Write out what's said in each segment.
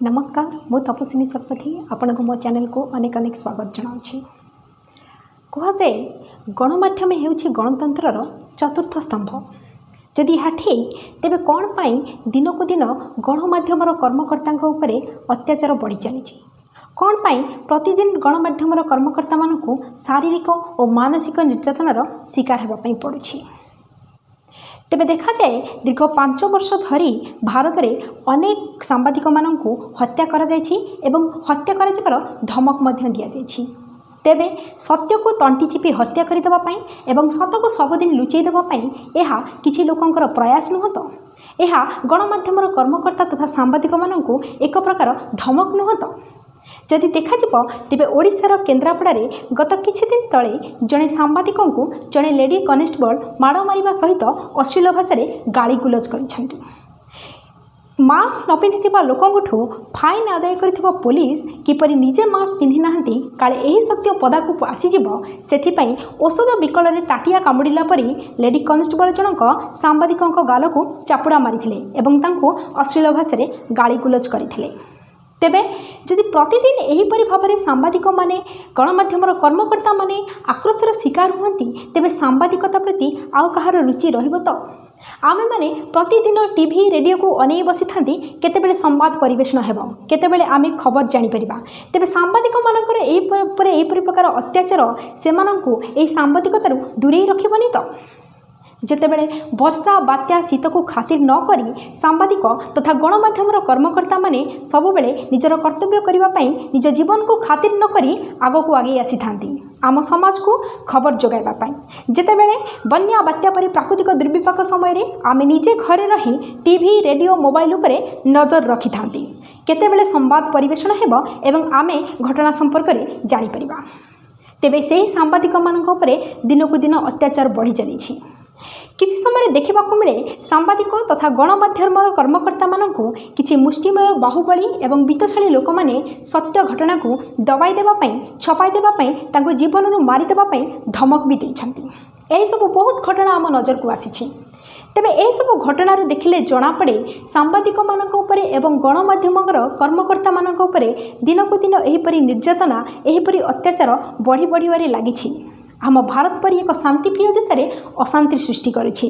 ନମସ୍କାର, ମୁଁ ତପସ୍ୱିନୀ ଶତପଥୀ ଆପଣଙ୍କୁ ମୋ ଚ୍ୟାନେଲକୁ ଅନେକ ଅନେକ ସ୍ୱାଗତ ଜଣାଉଛି। କୁହାଯାଏ, ଗଣମାଧ୍ୟମ ହେଉଛି ଗଣତନ୍ତ୍ରର ଚତୁର୍ଥ ସ୍ତମ୍ଭ। ଯଦି ଏହା ଠିକ୍, ତେବେ କ'ଣ ପାଇଁ ଦିନକୁ ଦିନ ଗଣମାଧ୍ୟମର କର୍ମକର୍ତ୍ତାଙ୍କ ଉପରେ ଅତ୍ୟାଚାର ବଢ଼ି ଚାଲିଛି? କ'ଣ ପାଇଁ ପ୍ରତିଦିନ ଗଣମାଧ୍ୟମର କର୍ମକର୍ତ୍ତାମାନଙ୍କୁ ଶାରୀରିକ ଓ ମାନସିକ ନିର୍ଯାତନାର ଶିକାର ହେବା ପାଇଁ ପଡ଼ୁଛି? ତେବେ ଦେଖାଯାଏ, ଦୀର୍ଘ 5 ବର୍ଷ ଧରି ଭାରତରେ ଅନେକ ସାମ୍ବାଦିକମାନଙ୍କୁ ହତ୍ୟା କରାଯାଇଛି ଏବଂ ହତ୍ୟା କରାଯିବାର ଧମକ ମଧ୍ୟ ଦିଆଯାଇଛି। ତେବେ ସତ୍ୟକୁ ତଣ୍ଟି ଚିପି ହତ୍ୟା କରିଦେବା ପାଇଁ ଏବଂ ସତକୁ ସବୁଦିନ ଲୁଚେଇ ଦେବା ପାଇଁ ଏହା କିଛି ଲୋକଙ୍କର ପ୍ରୟାସ ନୁହଁ ତ? ଏହା ଗଣମାଧ୍ୟମର କର୍ମକର୍ତ୍ତା ତଥା ସାମ୍ବାଦିକମାନଙ୍କୁ ଏକ ପ୍ରକାର ଧମକ ନୁହଁ ତ? ଯଦି ଦେଖାଯିବ, ତେବେ ଓଡ଼ିଶାର କେନ୍ଦ୍ରାପଡ଼ାରେ ଗତ କିଛି ଦିନ ତଳେ ଜଣେ ସାମ୍ବାଦିକଙ୍କୁ ଜଣେ ଲେଡି କନେଷ୍ଟବଳ ମାଡ଼ ମାରିବା ସହିତ ଅଶ୍ଳୀଳ ଭାଷାରେ ଗାଳିଗୁଲଜ କରିଛନ୍ତି। ମାସ୍କ ନ ପିନ୍ଧିଥିବା ଲୋକଙ୍କଠୁ ଫାଇନ୍ ଆଦାୟ କରିଥିବା ପୋଲିସ କିପରି ନିଜେ ମାସ୍କ ପିନ୍ଧି ନାହାନ୍ତି, କାଳେ ଏହି ସତ୍ୟ ପଦାକୁ ଆସିଯିବ, ସେଥିପାଇଁ ଔଷଧ ବିକଳରେ ତାଟିଆ କାମୁଡ଼ିଲା ପରି ଲେଡି କନେଷ୍ଟବଳ ଜଣକ ସାମ୍ବାଦିକଙ୍କ ଗାଲକୁ ଚାପୁଡ଼ା ମାରିଥିଲେ ଏବଂ ତାଙ୍କୁ ଅଶ୍ଳୀଳ ଭାଷାରେ ଗାଳିଗୁଲଜ କରିଥିଲେ। ତେବେ ଯଦି ପ୍ରତିଦିନ ଏହିପରି ଭାବରେ ସାମ୍ବାଦିକମାନେ, ଗଣମାଧ୍ୟମର କର୍ମକର୍ତ୍ତାମାନେ ଆକ୍ରୋଶର ଶିକାର ହୁଅନ୍ତି, ତେବେ ସାମ୍ବାଦିକତା ପ୍ରତି ଆଉ କାହାର ରୁଚି ରହିବ ତ? ଆମେମାନେ ପ୍ରତିଦିନ ଟିଭି, ରେଡ଼ିଓକୁ ଅନେଇ ବସିଥାନ୍ତି, କେତେବେଳେ ସମ୍ବାଦ ପରିବେଷଣ ହେବ, କେତେବେଳେ ଆମେ ଖବର ଜାଣିପାରିବା। ତେବେ ସାମ୍ବାଦିକମାନଙ୍କର ଏହି ଉପରେ ଏହିପରି ପ୍ରକାର ଅତ୍ୟାଚାର ସେମାନଙ୍କୁ ଏହି ସାମ୍ବାଦିକତାରୁ ଦୂରେଇ ରଖିବନି ତ? ଯେତେବେଳେ ବର୍ଷା, ବାତ୍ୟା, ଶୀତକୁ ଖାତିର ନ କରି ସାମ୍ବାଦିକ ତଥା ଗଣମାଧ୍ୟମର କର୍ମକର୍ତ୍ତାମାନେ ସବୁବେଳେ ନିଜର କର୍ତ୍ତବ୍ୟ କରିବା ପାଇଁ ନିଜ ଜୀବନକୁ ଖାତିର ନ କରି ଆଗକୁ ଆଗେଇ ଆସିଥାନ୍ତି ଆମ ସମାଜକୁ ଖବର ଯୋଗାଇବା ପାଇଁ, ଯେତେବେଳେ ବନ୍ୟା, ବାତ୍ୟା ପରି ପ୍ରାକୃତିକ ଦୁର୍ବିପାକ ସମୟରେ ଆମେ ନିଜେ ଘରେ ରହି ଟିଭି, ରେଡ଼ିଓ, ମୋବାଇଲ ଉପରେ ନଜର ରଖିଥାନ୍ତି, କେତେବେଳେ ସମ୍ବାଦ ପରିବେଷଣ ହେବ ଏବଂ ଆମେ ଘଟଣା ସମ୍ପର୍କରେ ଜାଣିପାରିବା, ତେବେ ସେହି ସାମ୍ବାଦିକମାନଙ୍କ ଉପରେ ଦିନକୁ ଦିନ ଅତ୍ୟାଚାର ବଢ଼ି ଚାଲିଛି। କିଛି ସମୟରେ ଦେଖିବାକୁ ମିଳେ, ସାମ୍ବାଦିକ ତଥା ଗଣମାଧ୍ୟମର କର୍ମକର୍ତ୍ତାମାନଙ୍କୁ କିଛି ମୁଷ୍ଟିମେୟ ବାହୁବଳୀ ଏବଂ ବିତ୍ତଶାଳୀ ଲୋକମାନେ ସତ୍ୟ ଘଟଣାକୁ ଦବାଇ ଦେବା ପାଇଁ, ଛପାଇ ଦେବା ପାଇଁ, ତାଙ୍କୁ ଜୀବନରୁ ମାରିଦେବା ପାଇଁ ଧମକ ବି ଦେଇଛନ୍ତି। ଏହିସବୁ ବହୁତ ଘଟଣା ଆମ ନଜରକୁ ଆସିଛି। ତେବେ ଏହିସବୁ ଘଟଣାରୁ ଦେଖିଲେ ଜଣାପଡ଼େ, ସାମ୍ବାଦିକମାନଙ୍କ ଉପରେ ଏବଂ ଗଣମାଧ୍ୟମର କର୍ମକର୍ତ୍ତାମାନଙ୍କ ଉପରେ ଦିନକୁ ଦିନ ଏହିପରି ନିର୍ଯାତନା, ଏହିପରି ଅତ୍ୟାଚାର ବଢ଼ି ବଢ଼ିବାରେ ଲାଗିଛି। ଆମ ଭାରତ ପରି ଏକ ଶାନ୍ତିପ୍ରିୟ ଦେଶରେ ଅଶାନ୍ତି ସୃଷ୍ଟି କରୁଛି।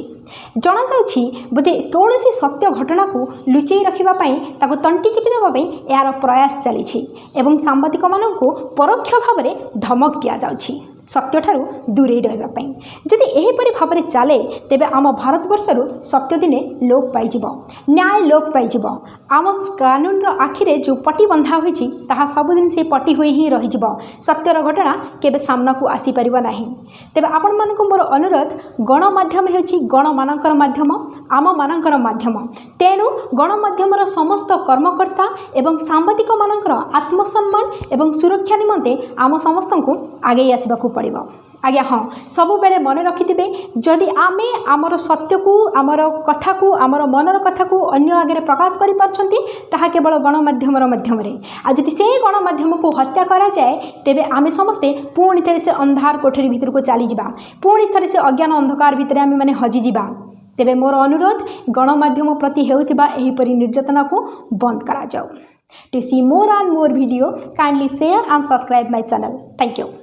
ଜଣାଯାଉଛି, ବୋଧେ କୌଣସି ସତ୍ୟ ଘଟଣାକୁ ଲୁଚେଇ ରଖିବା ପାଇଁ, ତାକୁ ତଣ୍ଟି ଚିପି ଦେବା ପାଇଁ ଏହାର ପ୍ରୟାସ ଚାଲିଛି ଏବଂ ସାମ୍ବାଦିକମାନଙ୍କୁ ପରୋକ୍ଷ ଭାବରେ ଧମକ ଦିଆଯାଉଛି ସତ୍ୟଠାରୁ ଦୂରେଇ ରହିବା ପାଇଁ। ଯଦି ଏହିପରି ଭାବରେ ଚାଲେ, ତେବେ ଆମ ଭାରତବର୍ଷରୁ ସତ୍ୟ ଦିନେ ଲୋପ ପାଇଯିବ, ନ୍ୟାୟ ଲୋପ ପାଇଯିବ। ଆମ କାନୁନର ଆଖିରେ ଯେଉଁ ପଟି ବନ୍ଧା ହୋଇଛି, ତାହା ସବୁଦିନ ସେଇ ପଟି ହୋଇ ହିଁ ରହିଯିବ। ସତ୍ୟର ଘଟଣା କେବେ ସାମ୍ନାକୁ ଆସିପାରିବ ନାହିଁ। ତେବେ ଆପଣମାନଙ୍କୁ ମୋର ଅନୁରୋଧ, ଗଣମାଧ୍ୟମ ହେଉଛି ଗଣମାନଙ୍କର ମାଧ୍ୟମ, ଆମମାନଙ୍କର ମାଧ୍ୟମ। ତେଣୁ ଗଣମାଧ୍ୟମର ସମସ୍ତ କର୍ମକର୍ତ୍ତା ଏବଂ ସାମ୍ବାଦିକମାନଙ୍କର ଆତ୍ମସମ୍ମାନ ଏବଂ ସୁରକ୍ଷା ନିମନ୍ତେ ଆମ ସମସ୍ତଙ୍କୁ ଆଗେଇ ଆସିବାକୁ ପଡ଼ିବ। ଆଜ୍ଞା ହଁ, ସବୁବେଳେ ମନେ ରଖିଥିବେ, ଯଦି ଆମେ ଆମର ସତ୍ୟକୁ, ଆମର କଥାକୁ, ଆମର ମନର କଥାକୁ ଅନ୍ୟ ଆଗରେ ପ୍ରକାଶ କରିପାରୁଛନ୍ତି, ତାହା କେବଳ ଗଣମାଧ୍ୟମର ମାଧ୍ୟମରେ। ଆଉ ଯଦି ସେ ଗଣମାଧ୍ୟମକୁ ହତ୍ୟା କରାଯାଏ, ତେବେ ଆମେ ସମସ୍ତେ ପୁଣି ଥରେ ସେ ଅନ୍ଧାର କୋଠରୀ ଭିତରକୁ ଚାଲିଯିବା। ପୁଣି ଥରେ ସେ ଅଜ୍ଞାନ ଅନ୍ଧକାର ଭିତରେ ଆମେମାନେ ହଜିଯିବା। ତେବେ ମୋର ଅନୁରୋଧ, ଗଣମାଧ୍ୟମ ପ୍ରତି ହେଉଥିବା ଏହିପରି ନିର୍ଯାତନାକୁ ବନ୍ଦ କରାଯାଉ। To see more and more video, kindly share and subscribe my channel. Thank you.